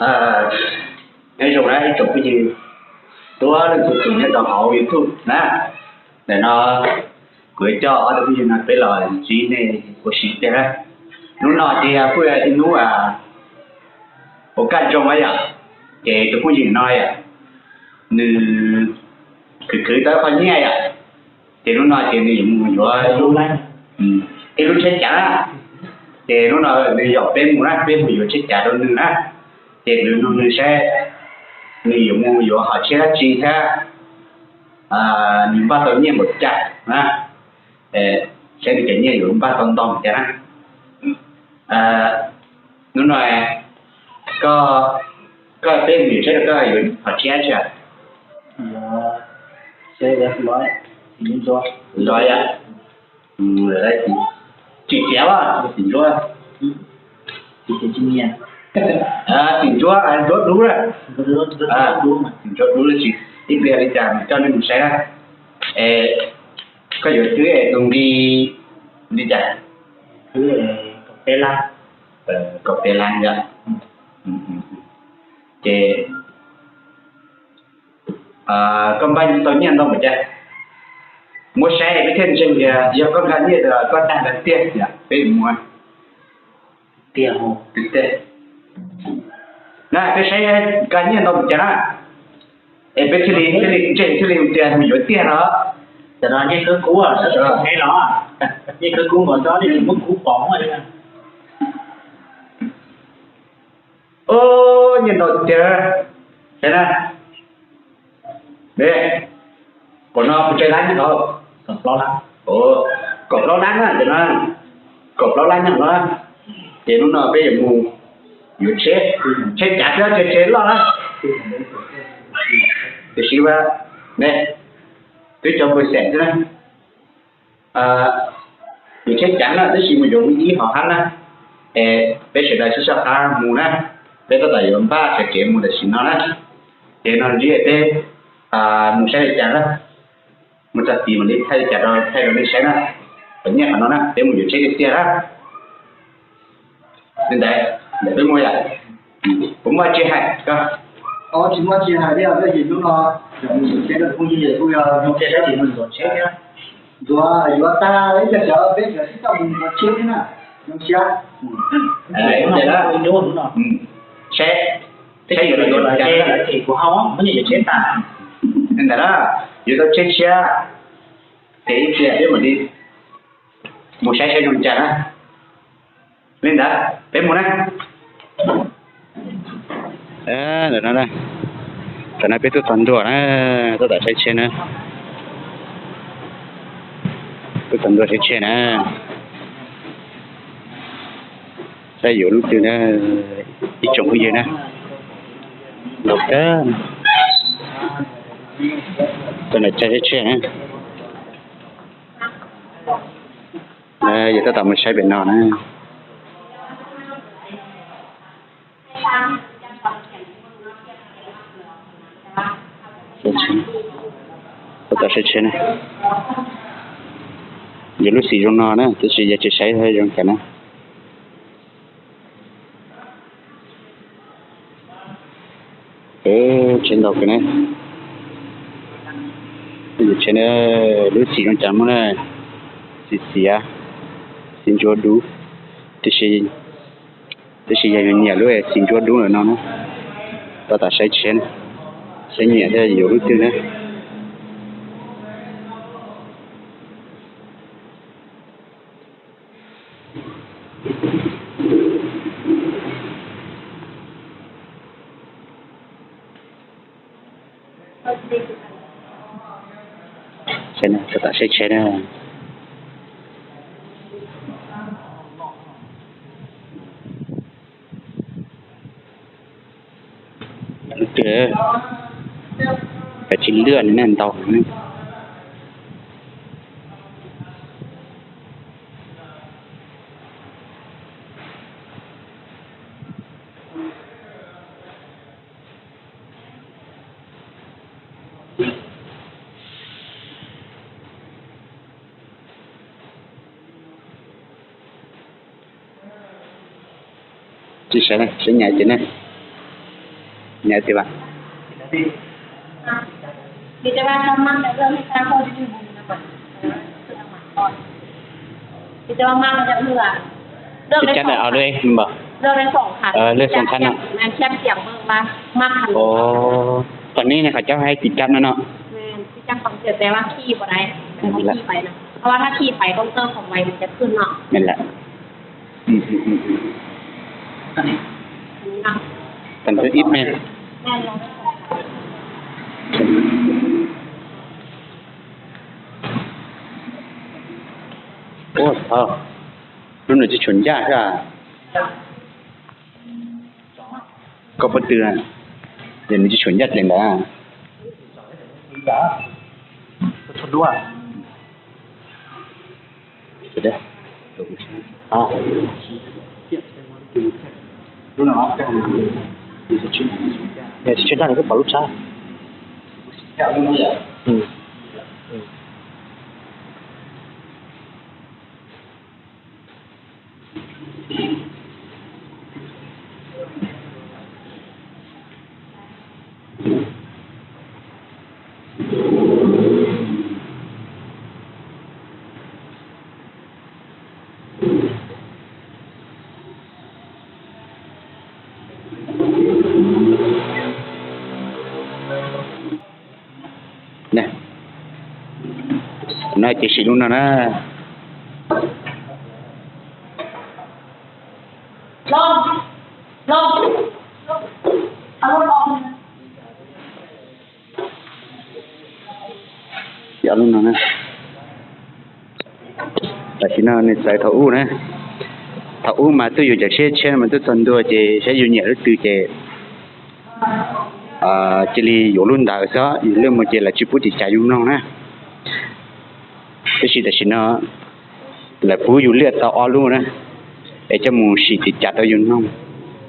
Nyob zoo na ib tsoom phooj ywg, tuab leej txhua tus nyob rau hauv YouTube na. Ntawm no kuv yuav coj ob tug phooj ywg no peb los ntsib nej ua si tiag na. Hnub no ces kuj yog ib hnub uas kaj ntsoov yom, ces tus phooj ywg no yom, nws khwv khwv tau qhov nyiaj yom, ces hnub no ces nws yuav mus yuav ib lub tsheb cav na. Ces hnub no nws yaum peb mus na, peb mus yuav tsheb cav rau nws na. Ces nws nug nws saib nws yuav mus yuav hom tsheb dab tsi thiab nws npaj tau nyiaj npaum cas na, saib nws cov nyiaj yuav npaj tau ntau npaum cas na. Hnub no koj, koj peb mus yuav tsheb rau koj yuav hom tsheb dab tsi? Tsis tiav, tsis tiav, tsis tiav, tsis ntsuab, ntsuab dub, ntsuab dub tsis, ib pliag li cas coj nej mus saib na. Es koj yuav twb es tus nqi li cas? Kaum peb lab yom. Ces koj npaj tau nyiaj ntau npaum cas? Muab saib peb thiaj ntseeg tias yog koj nkag nyiaj los koj dag ntawd tiag, peb mus tiag. Na peb saib nkag nyiaj ntau npaum cas na, es peb thiaj li, thiaj li ntseeg thiaj li tias mus yuav tiag no. Tam no nyiaj khawb kub, nyiaj khawb kub nkaus tsob nej tsis muab kub pov li. Nyiaj ntau tiag. Saib na, qhov no kuv tsav lab nyob tod, kaum plaub lab na, kaum plaub lab nyob no. Ces hnub no peb yuav mus yuav tsheb, tsheb cav thiab tsheb loj na. Tiam sis ne, twb cov npawg xeem xwb na. Yuav tsheb cav na, tab sis mus yuav ib hom hab na, es peb sawv daws sib soj qab mus na, peb tab tom yuav npaj sawv kev mus tam sim no na. Ces no ntsib peb mus saib li cas na, mus txog tid mam li thaij li cas rau, thaij rau nej saib na. Qhov nyiaj qhov no na peb mus yuav tsheb tiag tiag na. Li ntawd, ntawm peb mus yom, puas muaj tsis hais koj? Tsis muaj tsis hais li, tab sis hnub no phooj ywg kuj yog ntxuav tsheb thiab, ntxuav yuav tag ib co cawv peb cov sib coj mus ntxuav tsheb thiab na, zoo siab. Saib, saib yuav, yuav tsheb tas, ntawd na, yuav tau tsheb tshiab, ces ib pliag peb mam li mus saib saib zoo cas na. Li ntawd peb mus na. Tam no peb tuaj txog ntua na, tab tom saib tsheb na, tuaj txog ntua saib tsheb na, saib yuav lub twg na, ib tsoom phooj ywg na, ntau kawg, tuaj nram tsheb saib tsheb na. Yog tab tom mus saib pem no na. Tab tom saib tsheb na. Yog lub xim zoo no na, tab sis yog tsis saib zoo cas na. Tsheb ntau kawg na. Tsheb na, lub xim zoo cas muaj na, xim xiav, xim ntsuab dub, tiam sis yog nyiam lub xim ntsuab dub lawm no na. Tab tom saib tsheb, saib nyiam thiab yuav lub twg na. Tab tom saib tsheb na. Lub twg, kav tsij lwaj li nej ntau. Tsis saib, saib nyiam ces ne. Nyob twg vas? Cab lawm, lej xoom khab no. Qhov neb ne qhov cab hais tis cab no no. Tam ib me. Ua, lub no tsis tshua ncaj thiab. Koj pob tw, ces nws tsis tshua ncaj li ntawd. Tsis tshua ncaj, koj pom lub tshab. No ces sim lub no na. Tam sim no nws txawv thaum ub na. Thaum ub mas twb yus cov tsheb tsheb mas twb txog ntua ces saib yus nyiam lub twg ces cia li yuav lub ntawd xwb, yus lwaj mus ces lawv tsis pub tiv cav yus mloog na. Tab sis tam sim no lawv pub yus lwaj tau ob lub na, es coj mus sim tiv cav rau yus mloog,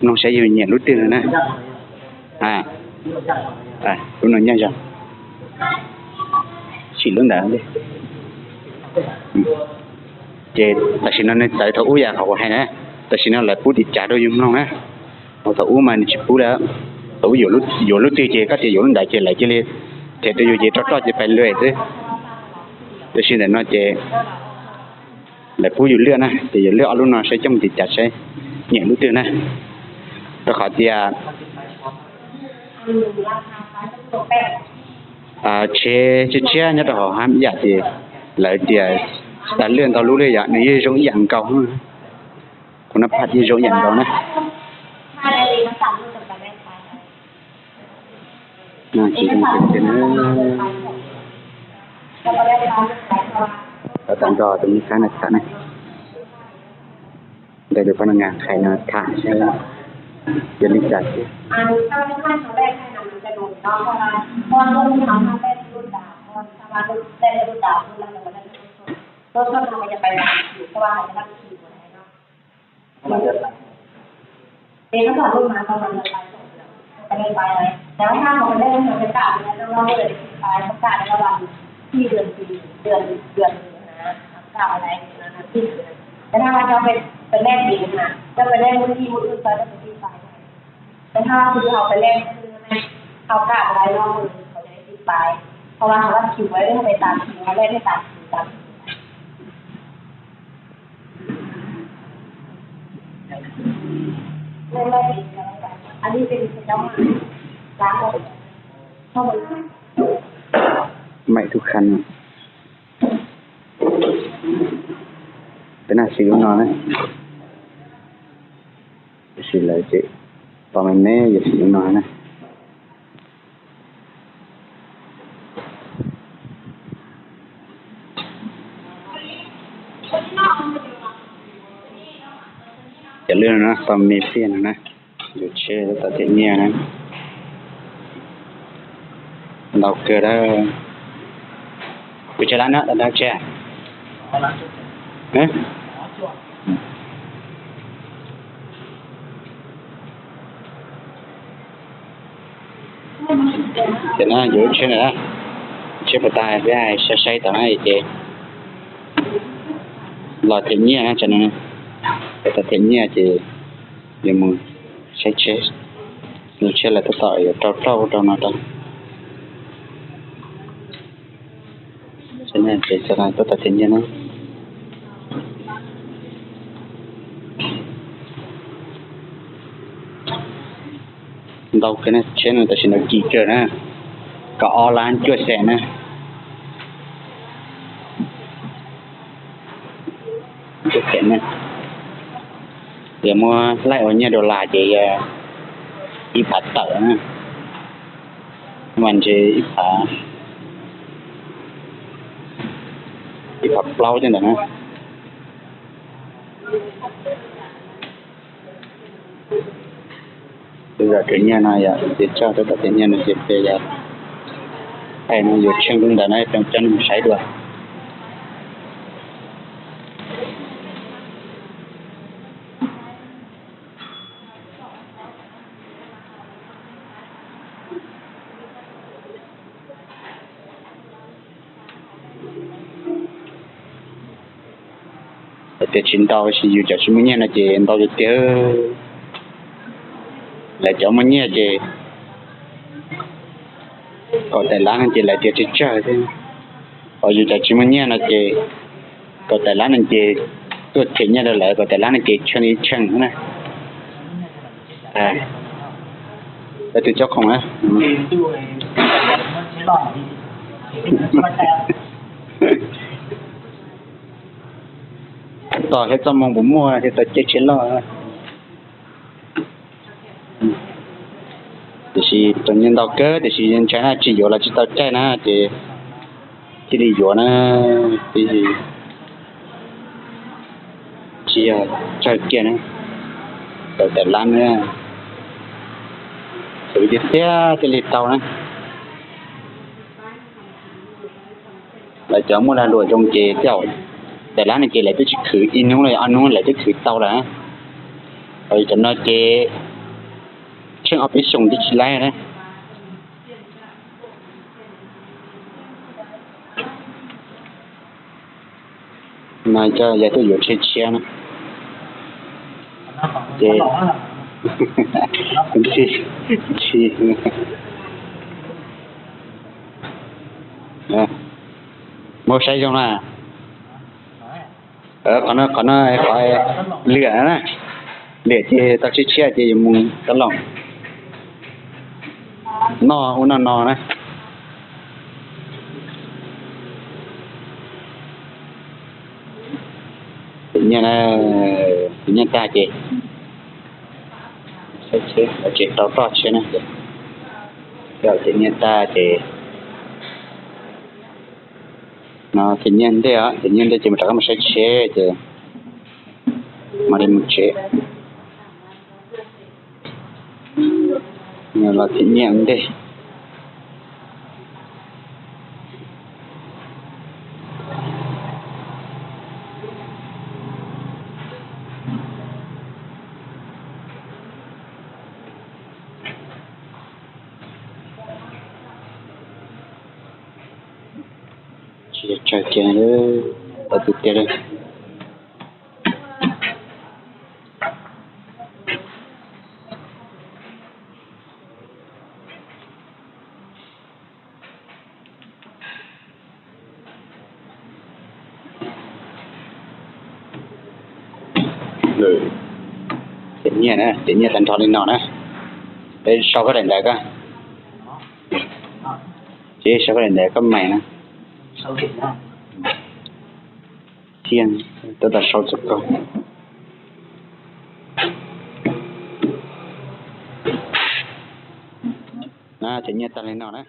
mloog saib yus nyiam lub twg na. Lub no ncaj zog, sim lub ntawd. Ces tam sim no nws txawv thaum ub yam qhov kuv hais na, tam sim no lawv pub tiv cav rau yus mloog na. Thaum ub mas nws tsis pub lawm, thaum ub yuav lub twg ces koj tias yuav lub ntawd ces lawv cia li them rau yus ces rau roj ces pais lawm xwb. Tab sis ntawm no ces lawv pub yus lwaj na, ces yus lwaj ob lub no saib coj mus tiv cav saib nyiam lub twg na. Rau qhov tias tsheb tshiab tshiab nyob rau hauv hab ib yam ces lawv tias tsis tas lwaj ntau lub li yom, nws yeej zoo ib yam nkaus. Kuv nab phaj yeej zoo ib yam nkaus na. Tsis zoo tiag tiag na. Tab tom nrog tus me kab no tham ne, nrog tus poj niam qhais no tham seb yog li cas xwb. Maim tub khan, peb naj sim lub no na. Tab sis lawv ces pom me me yog sim lub no na. Cov lwj no na, tau me tiag no na, yuav tsheb tau them nyiaj na. Ntau kawg dab. Kuv tsheb lab na, dab tsheb. Ces no yuav lub tsheb na, tsheb puas tau peb saib saib tau na ces los them nyiaj na, tam no peb tau them nyiaj ces yuav mus saib tsheb. Lub tsheb lawv tab tom yuav rau roj rau no tau. Tab tom thiaj nyiaj na. Ntau kawg na, tsheb no tam sim no kim kawg na, kaum ob lab cuaj xees na. Cuaj xees na, yog muab laij ua nyiaj dollar ces yog ib phav tawm na, mas ntshe ib phav, ib phav plaub cov ntawd na. Tej zaum khwv nyiaj no yog ces tsawg, tab tom khwv nyiaj no ces peb yog, no yuav tsheej lub ntawd na, coj nej mus saib dua. Hais tias tsis ntau, tab sis yus cov tsis muaj nyiaj no ces ntau tiag tiag. Lawv cov muaj nyiaj ces kaum tawm lab no ces lawv tias tsawg tsawg thiab. Ho yus cov tsis muaj nyiaj no ces kaum tawm lab no ces tuaj them nyiaj rau lawv, kaum tawm lab no ces tsheej ib tsheej na. Tus cob khoom na, tos thiab txoj moo puas muaj thiaj tau caij tsheb loj. Tiam sis tus nyiaj ntau kawg, tiam sis ntshai na tsis yuav los tsis tau caij na ces thiaj li yuav na. Tsis yog tsawg kiag na, kaum tawm lab na, khwv tiag tiag thiaj li tau na. Lawv cov muaj lag luam zoo ces tej zaum tawm lab no ces lawv twb tsis khwv, ib hnub los ob hnub lawv twb khwv tau lawm. Cov no ces tsheej ob peb xyoos twb tsis laib na. No coj yog tuaj yuav tsheb tshiab na. Ces muab saib zoo na. Qhov no, qhov no qhov liam na, liam ces tau tsheb tshiab ces yuav mus rov los noj ub noj no na. Khwv nyiaj, khwv nyiaj tag ces, tsev rau roj tsheb na. Khwv nyiaj tag ces, no khwv nyiaj ntej, khwv nyiaj ntej ces mus rov qab mus saib tsheb ces mam li mus tsev. Los khwv nyiaj ntej. Tsis tsawg kiag, tau tiag tiag li. Khwv nyiaj na, khwv nyiaj tag nrho li no na. Peb sau koj daim ntawv ko. Ces sau koj daim ntawv koj mais na. Thiab tab tom sau txog koj. Khwv nyiaj tag li no na.